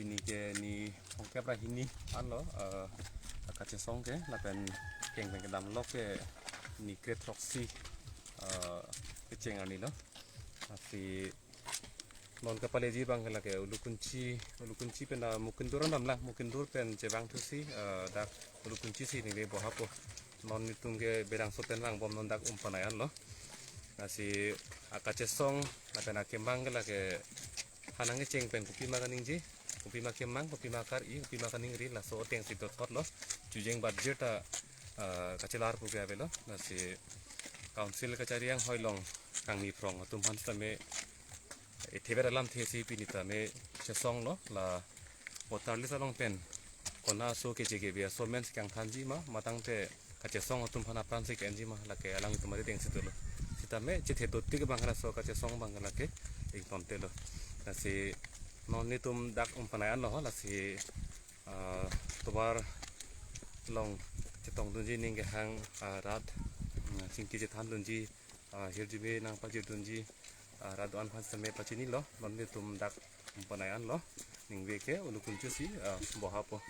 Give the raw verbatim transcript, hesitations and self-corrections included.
Neli ke ni hongkep ra hini anlo, eh, kachesong ke, lapen keng pen kedam lok ke ni kre throksi, eh, kecheng arni lo. Lasi non kapaleji abang ke lake Ulukunchi, Ulukunchi pen, ah, Mukindur an damlang, Mukindur pen chevangthusi, eh, dak Ulukunchi si neli bohapo. Non netum ke Bedangso pen vangbom non dak Umpanai anlo. Lasi akachesong lapen akemang ke lake hanang kecheng pen kopima kaningje, kopima kemang, kopima kar-i, kopima kaningri, laso atengsi dothotlo. Chujeng budget ta, ah, kachelar pu ke avelo. Lasi council kachari anghoi along kangni phrong atum aphan sitame, eh, thever alamthe si pini tame chesonglo, la voter list along pen kona aso keche kebe aso men si kangthanji ma, matangte kachesong atum aphan apran si ke-enji ma, lake alanglitum atengsi dolo. Sitame chethe dotik abang laso kachesong abang lake ingtontelo. Lasi non netum dak Umpanai anlo, lasi, ah, tovar along chetongdunji ning kehang, ah, rat, mm, chingki chethandunji, ah, hirjume nangpajirdunji, ah, rat do-an aphan sitame pachinilo, non netum dak Umpanai anlo, ningve ke Ulukunchi si, ah, bohapo.